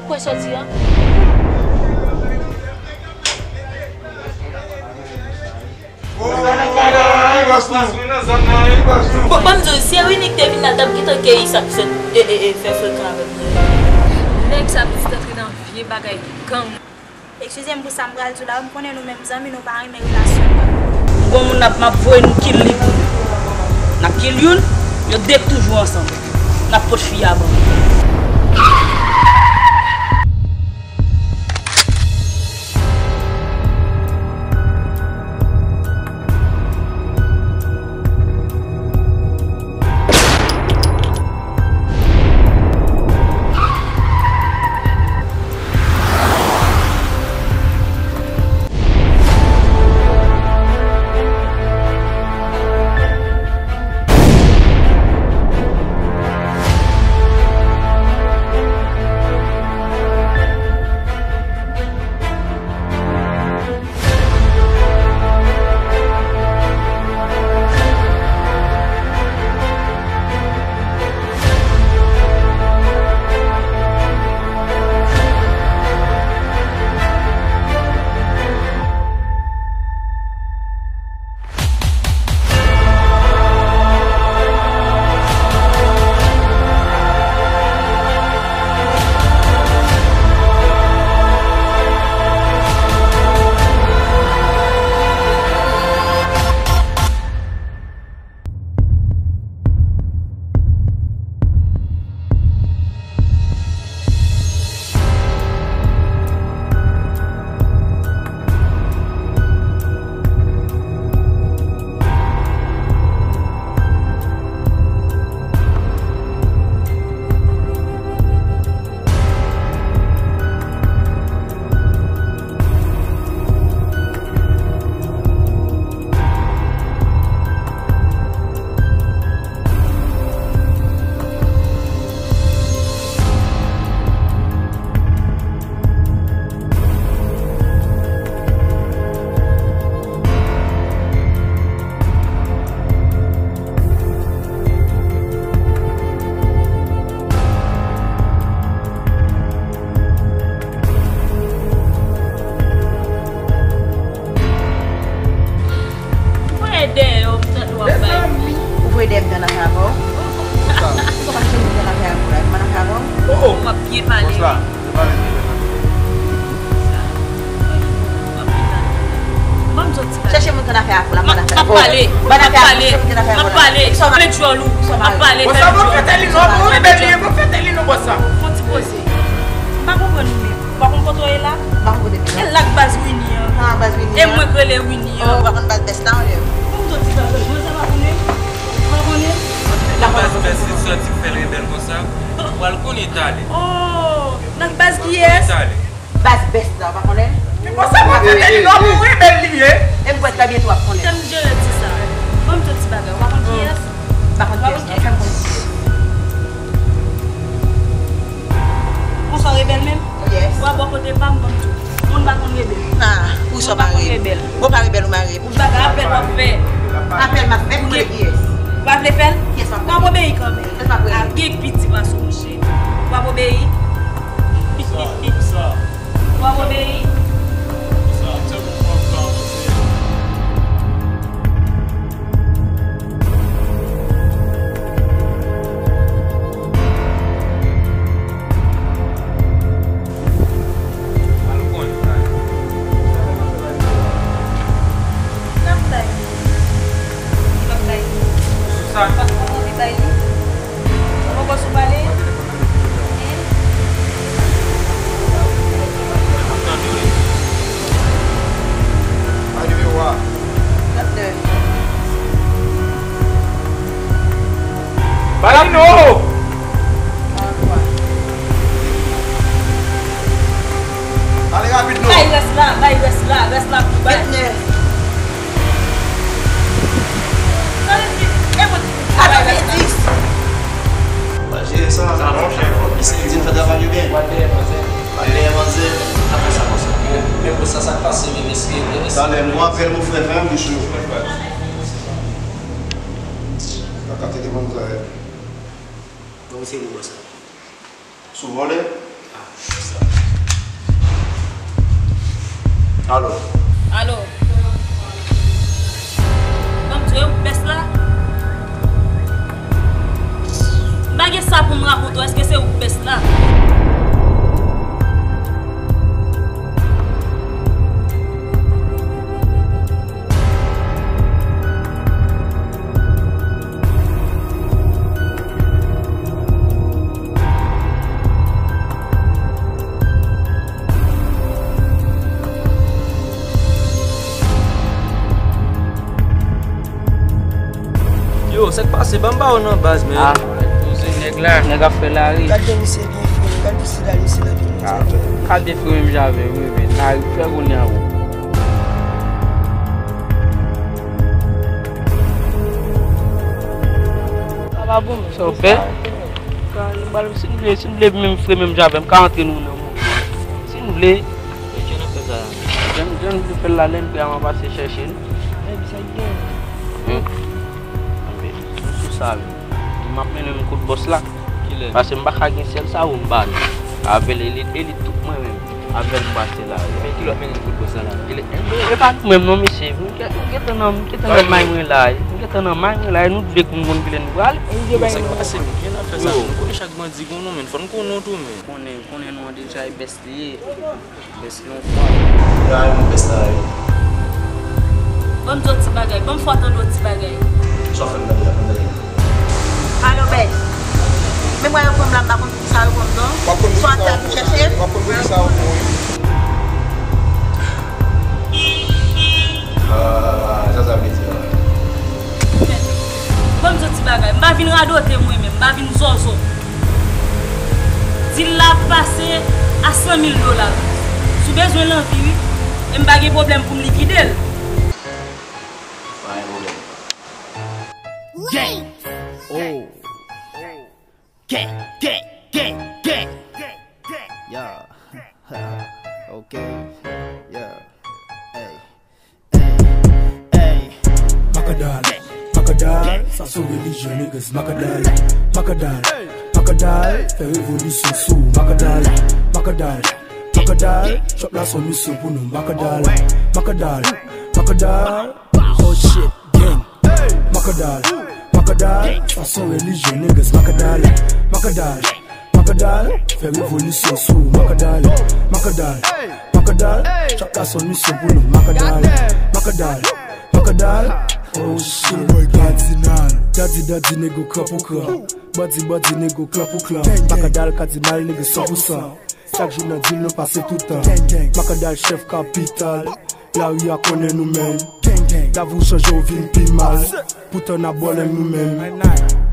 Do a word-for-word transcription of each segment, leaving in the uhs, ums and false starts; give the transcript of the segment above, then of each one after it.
Kwè sa w di a? Bon, ban m di w, si Erwinie te vin la, l t ap gentan keyi sa k fè, e, e, e, fè frekan avèk mwen. Nèg sa pitit antre nan vye bagay gang. Eskize m pou sa m pral di w la, m konnen nou menm zanmi, nou pa renmen relasyon. Gon moun n ap, m ap voye nou kill li pou nou. N ap kill youn, yo de k toujou ansanm. N ap pot fi a ban nou. Ou voye dèyè yo, m tande w ap bay. Ou voye dèyè m nan afè avè w? Ou pa chèche m nan afè avè w la, m nan afè avè w? M ap byen pale. Ban m di w ti bagay. Chèche moun k nan afè avè w la, m nan afè avè w. M ap pale. M ap pale. M ap pale. Fè djòl ou. M ap pale. Fè djòl. Fè tèt li non, fè tèt li non, bòs la. Fon ti poze. M pa konprann ou menm. Ou pa konn kote w ye la? M pa konn kote m ye la. E la k baz Winnie an. Ah, baz Winnie an. E mwen k rele Winnie an. Oh, ou pa konn baz bès la, anlè. Kòm tout ti baz, mwen sa pa konnen. Ou pa konnen? Baz bès li sòti k fè l rebèl konsa. Ou pral konnen talè. Oh, nan baz kiyès? Talè. Baz bès la, ou pa konnen? Bon, sa pa fè li non, pou rebèl li ye. E m kwè trè byento w ap konnen. Kite m jere ti sa. Ban m tout ti bagay. Ou pa konn kiyès? M pa konn kiyès, non. Fè m konn kiyès. Ou son rebèl menm? Yes. Ou a bò kote pa m, ban m tou. Moun pa konn rebèl. Ah, ou son pa rebèl. Ou pa rebèl, ou mare. Ou bagay apèl w ap fè. Apèl m ap fè, pou mwen kiyès? Ou pa vle fè l? Kiyès m ap fè? W ap obeyi kanmenm. Kiyès m ap obeyi? A, gen piti pase w, monchè. W ap obeyi? W ap obeyi? N ap bay li. N ap bay li. Sou sa? Paske w anvi bay li. Ou poko sou pale? Hein? M ap tande w. Bay nimewo a. Trannde. Ba li non! Ale rapid non! Bay rès la, bay rès la, rès la pou bay. Vennèf. Sa vle di, e mwen ki pou bay rès la. Katrevenndis. Pa jere sa, monchè. Misye di l fè travay li byen. Pral dèyè manzè. Pral dèyè manzè. Apre sa konsa. Men pou sa, sa k pase menm, èske, èske. Talè, nou apèl nou frè, frè, bouch nou. Kaka te devan nou, frè. Bon, se nou, sa. Sou vòlè? Ah, sa. Alo. Alo. Ban m di w, e ou k bès la? M pa gen sa pou m rakonte w, èske se ou k bès la? Yo, sa k pase? Ban m ba w nan baz, men. Ah, poze nèg la, nèg ap fè lari. Gad jan misye byen fre, gad misye la, misye nan pye moun sa. Ka byen fre menm jan avè w, wi, men lari fè kounye a, wi. Sa pa bon, men. Sa w fè? Ka, nou pral, si n vle, si n vle menm fre menm jan avè m, ka antre nou nan mouvman. Si n vle. E kè n ap fè sa la? Jan, jan n vle fè l la, lè n prè a, m a pase chèche l. Epi sa k gen? Anben, m sou sa, wi. M ap mennen nou kot bòs la. Kilè? Paske m pa ka gen sèl sa ou m ba nou. Avè l, e li, e li tout mwen menm. Avè l m pase la. Men ki lòt mennen l kot bòs la la? E li, e, e pa nou menm non, mesye. M gen, m gentan nan, m gentan nan may mwen la. M gentan nan may mwen la. E nou t vle pou m konn kilè nou prale. Sa k pase? Gen afè sa. Nou konnen chak bandi gen yon non, men fò n konnen w tou, men. Konnen, konnen non an deja, e bès li ye. Bès li yon fwa. Ya, yon bès la ye. Ban m di w ti bagay. Ban m fè w tande w ti bagay. Sa w fè m tande la, fè m tande. Alo, bèj. Men mwen yo pran m la, m pa konn pou kisa yo pran m non. W ap konn pou kisa yo pran m. W ap konn pou kisa yo pran m. Ah, sa sa vle di la? Ban m di w ti bagay. M pa vin radote mwen menm. M pa vin zòzò. Dil la ap pase a san mil dola. Si w bezwen l anvi, wi. E m pa gen pwoblèm pou m likide l. Pa gen pwoblèm. Gang. Oh. Gang, gang, gang, gang. Yeah. Okay. Yeah. Hey. Hey. Hey. Makandal. Makandal. Sa se yon relijyon, niggas. Makandal. Makandal. Makandal. Fè revolisyon sou Makandal. Makandal. Makandal. Trap la se yon misyon pou nou. Makandal. Makandal. Makandal. Oh shit, gang. Makandal, Makandal, sa se yon relijyon, niggas. Makandal, Makandal, Makandal, fè revolisyon sou Makandal, Makandal, Makandal, trap la se yon misyon pou nou. Makandal, Makandal, Makandal, oh shit. Boy Cardinal, Daddy, Daddy, nèg yo kran pou kran. Bandi, bandi, nèg yo klan pou klan. Makandal, Cardinal, nèg yo san pou san. Chak jou nan dil nou pase tout tan. Makandal chèf kapital. Lari a konnen nou menm. Lavi w chanje w vin pi mal. Poutan n ap bòlè nou menm.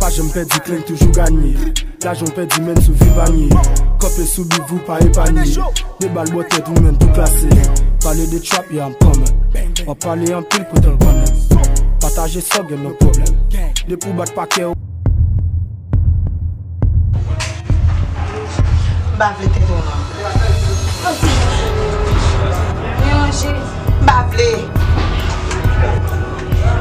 Pa janm pèdi klenk toujou ganye. Lajan w pèdi menm sou vi panye. Kanpe sou biv ou pa epanye. De bal bò tèt ou menm tou klase. Pale de trap, yeah, I'm coming. W ap pale anpil poutan l konnen. Pataje sa w gen nan pwoblèm. Depi w bat pa kè w. M pa vle tete w non. Manje. M pa vle.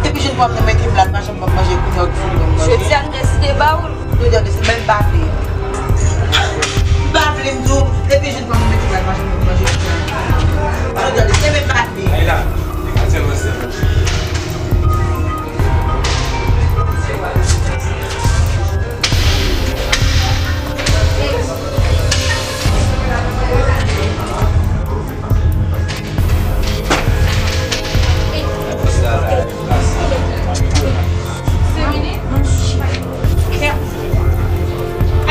Depi jèn fwa m nan mete m la, m pa janm p ap manje, kounye a w ki fout li ban m manje. Jodi a m deside ba ou l. Jodi a m deside, men m pa vle. M pa vle, m di w, depi jèn fwa m nan mete m la, m pa janm p ap manje. Jodi a m deside, men m pa vle. Ayla, atè mwen sèl.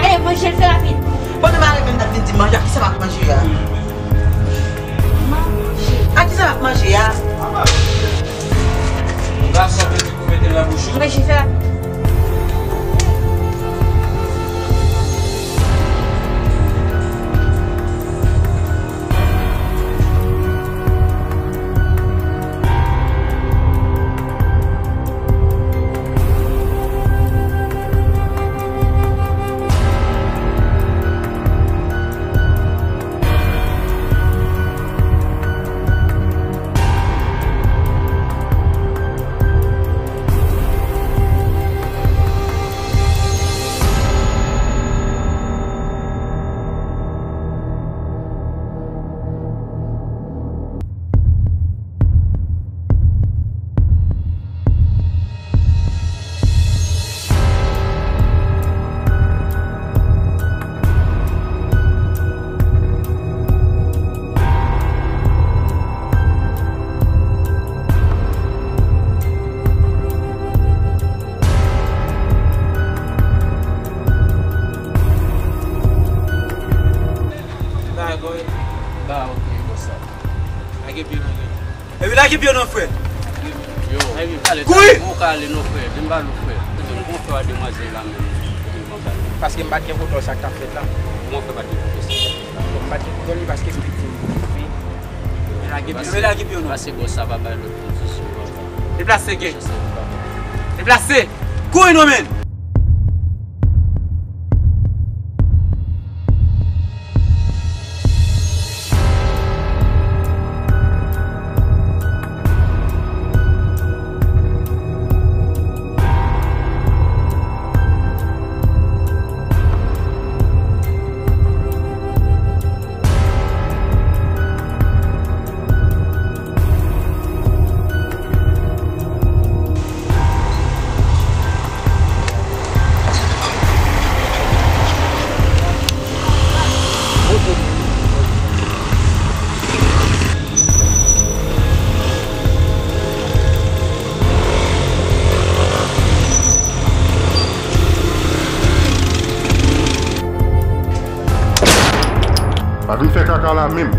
Ale, manje l, fè rapid. Bon, nou mare menm, n ap vin di manje, a kisa m ap manje? Ba, ok, bòs sa. Lage pye w nan gèt. Epi lage pye w nan frè. Yo, kouri! Ou ka ale non frè, vin ba nou frè. Kote m, kòman frè a demwazèl la menm? Kote m ban ba nou? Paske m pa t gen kontwòl sa k t ap fèt la. Kòman frè pa t gen kontwòl sa k t ap fèt la? Bon, m pa t gen kontwòl li paske m te di m. Lage pye, lage pye w non. Pase bòs sa pa bay lòt kondisyon ankò. Deplase gen. Deplase! Kouri non menn! Pa vin fè kaka la menm.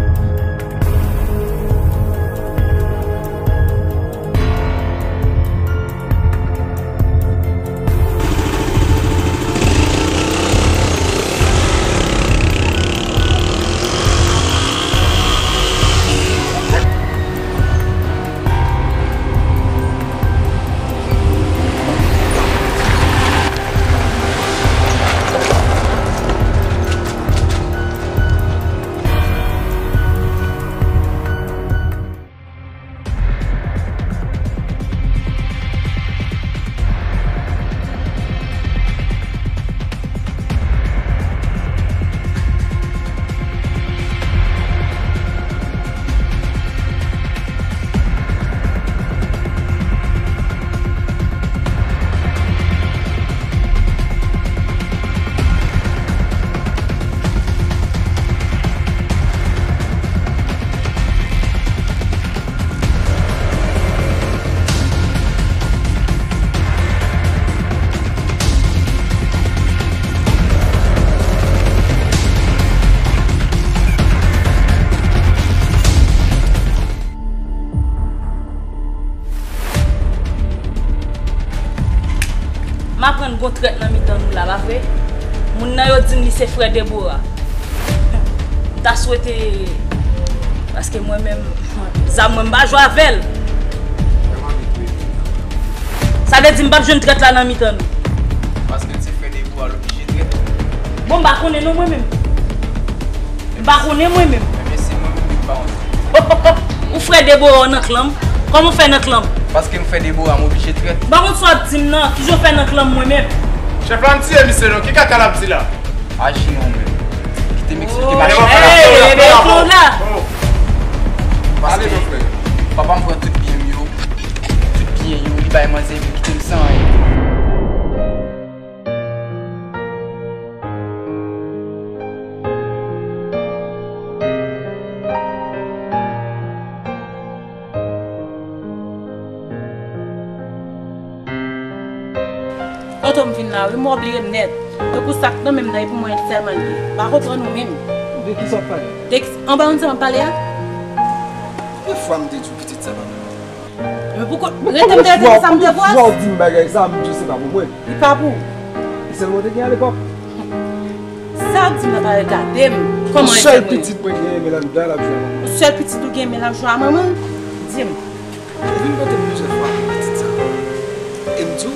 M aprann gon trèt nan mitan nou la, pa vre? Moun nan yo di m li se frè Debora. M ta swete, paske mwen menm, zam mwen m pa jwe avè l. Sa vle di m p ap jwenn trèt la nan mitan nou. Paske l se frè Debora, l oblije trèt. Bon, m pa konnen non mwen menm. M pa konnen mwen menm. Ebyen, se mwen menm ki pa yon. Ou frè Debora w nan klan m? Kòman w fè nan klan m? Paske m frè Debora, m oblije trèt. M pa konn sa w ap di m nan, kijan w fè nan klan m mwen menm? Chèf la, m tiye misye non, ki kaka l ap di la? Aji non menm. Kite m eksplike machin. Ey, ebe, Claude la. Paske papa m pran tout byen m yo, tout byen yo, li bay manzè epi kite m san anyen. Kote m vin la, wi, m obliye nèt. E pou sa k nan men m nan, e pou mwen sèlman l ye. M pa konprann ou menm. De ki sa w ap pale? De ki, anba moun sa m ap pale a? Konbyen fwa m te di w pitit sa pa pou mwen? Men pou kont, rete m te rete sa m te fwa. Konbyen fwa w di m bagay sa, m di w se pa pou mwen? Li pa pou ou. Li sèlman te gen alepòk. Sa w di m nan pa regade m. Kòman e fè mwen? Yon sèl pitit mwen gen, men l anndan, l ap jwe a manman. Yon sèl pitit ou gen, men l ap jwe a manman? Di m. Ou vin kote m plizyè fwa, pitit sa. E m di w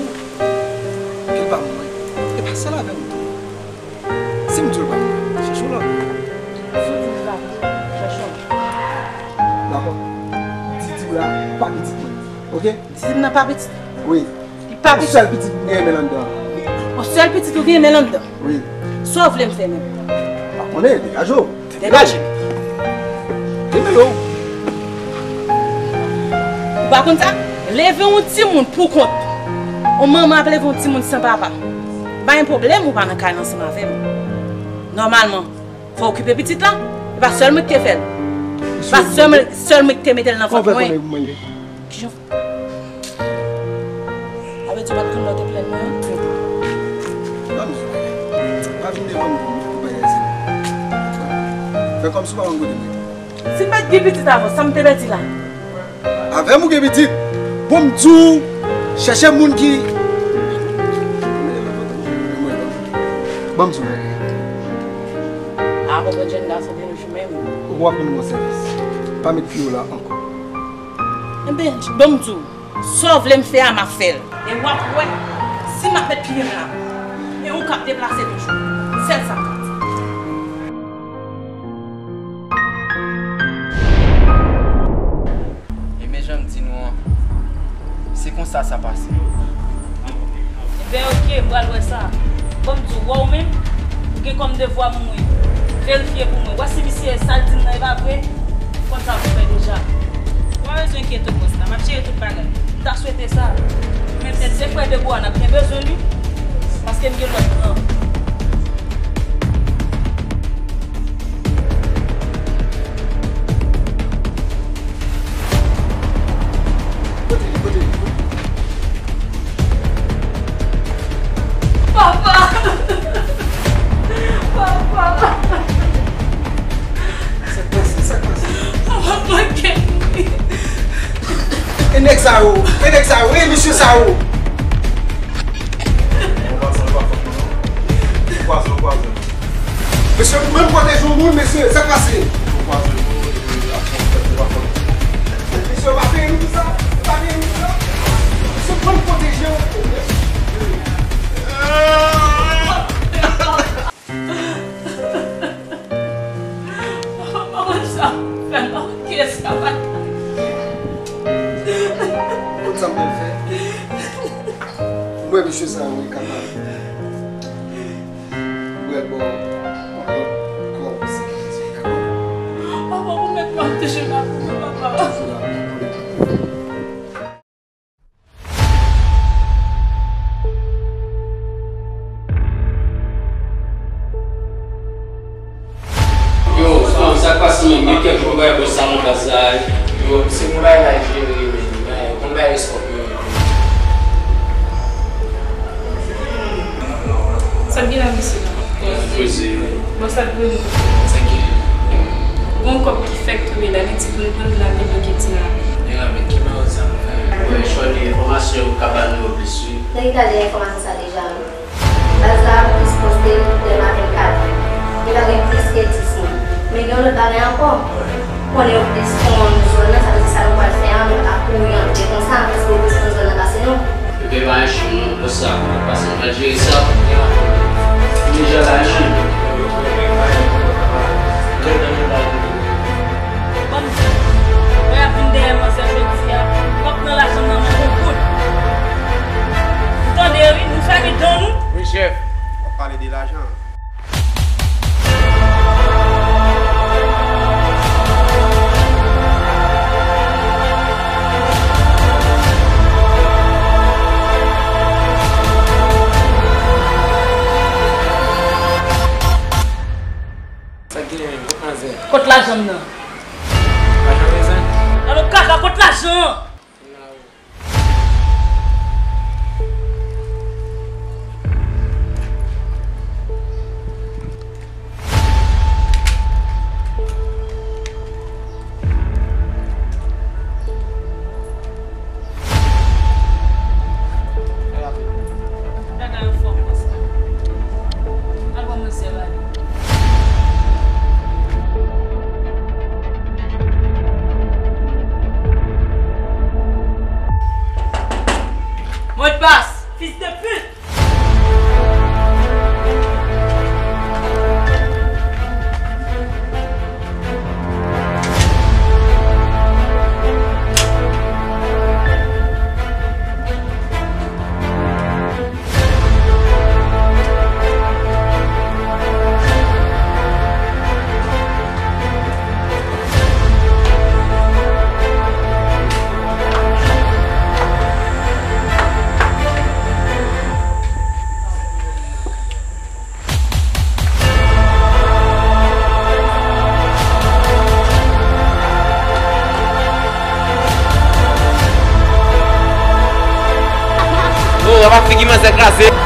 ke l pa pou mwen. E pa sèl avè m ou te ye. Si m di w l pa pou mwen, chèche w lòt. Si w di m l pa pou mwen, chèche w lòt. Dakò. Didi w la, pa pitit mwen. Oke? Didi m nan pa pitit. Wi. Li pa pitit. Yon sèl pitit m gen men l anndan. Yon sèl pitit ou gen men l anndan? Wi. Sa w vle m fè menm? Pa konnen, degaje w. Degaje. Demele w. Ou pa konn sa? Leve yon timoun pou kont. Yon manman ap leve yon timoun san papa. Pa gen pwoblèm ou pa nan kay la ansanm avè m. Nòmalman, fò w okipe pitit la. E pa sèl mwen ki te fè l. E pa sèl mwen, sèl mwen ki te mete l nan vant mwen. Kijan Sa vle di w pa t konn lè w te plèn mwen an? Ban m di w bagay. Pa vin devan m pou, pou bagay sa. Kòmsi w pa konn kote m ye. Si m pa t gen pitit avè w, sa m te pèdi la? Avè m ou gen pitit? Bon, m di w, chèche moun ki. Ban m di w. A konprann jèn gason de nos jours menm. Ou konn aprann mwen sèvis. Pa met pye w la ankò. Enben, ban m di w. Sa w vle m fè a, m ap fè l. E w ap wè, si m ap met pye m la, e ou k ap deplase toujou. Sèl sa m ka di. Ebyen, jan m di nou an, se konsa sa pase. Enben, oke, m pral wè sa. Ban m di w, wè w menm, ou gen kòm devwa pou mwen. Verifye pou mwen. Wè si misye sa l di m nan e pa vre. Konn sa pou fè deja. Ou pa bezwen enkyete w, bòs la. M ap jere tout bagay. M ta swete sa. Men petèt se frè Deboa n ap gen bezwen li. Paske m gen lòt plan. Kote li? Kote li? Papa! Papa! Sa k pase? Sa k pase? Papa, m manke mouri. E nèg sa yo? E nèg sa yo? E mesye sa yo? Ou pwazonnen, ou pwazonnen. Mesye, ou menm pwoteje yon moun, mesye, sa k pase? Mesye, ou pa peye nou pou sa? Ou pa peye nou pou sa? Mesye, ou menm pwoteje yon moun, mesye. Mwen konn sa m fè, mwen konn kiyès k ap atake. Ou konn sa m pral fè? Mwen, mesye sa, wi, kapab. Mwen, bon, mwen, kòb, dakò? Papa, ou mèt mwen toujou la pou mwen, papa. Toujou la pou mwen. Yo, frè m, sa k pase menm? Gen kèk jou m pa wè bòs sa nan baz la. Yo, se yon bagay la jere, men, men, yon bagay escort, men. Sa k gen la, mesye? Poze. Bòs la t voye nou. Sa k gen? Gon kòb ki fèk tonbe la, li di pou n pran l la, li bloke ti la. Nèg la, men ki mawon sa nou fè? Mwen, Chòlè, enfòmasyon yo ka ba nou yo plis, wi. Nèg la gen enfòmasyon sa deja, wi. Baz la ap plis poste dèyè maten kat. Li pa gen plis ke dis moun. Men gen yon lòt bagay ankò. Konnen yo plis konn zòn nan, sa vle di sa nou pral fè a, nou pa ka kouri antre konsa, paske yo plis konn zòn nan pase nou. Yo gen pa yon chim non, konsa, pase nou pral jere sa. Deja pa yon chim. Ban m di, lè y ap vin dèyè manzè jodi a, w ap pran lajan m nan men w yon goud. Ou tande, wi, nou fèmen dan nou. Wi, chèf. W ap pale de lajan. Sa k genyen menm? Kot manzè? Kot lajan m nan? Lajan bezwen? Alò kaka, kot lajan an? Bagay anfòm konsa. Al pran manzè ba li. Modpas, fis de pit! Oh, apa figi manzè kraze.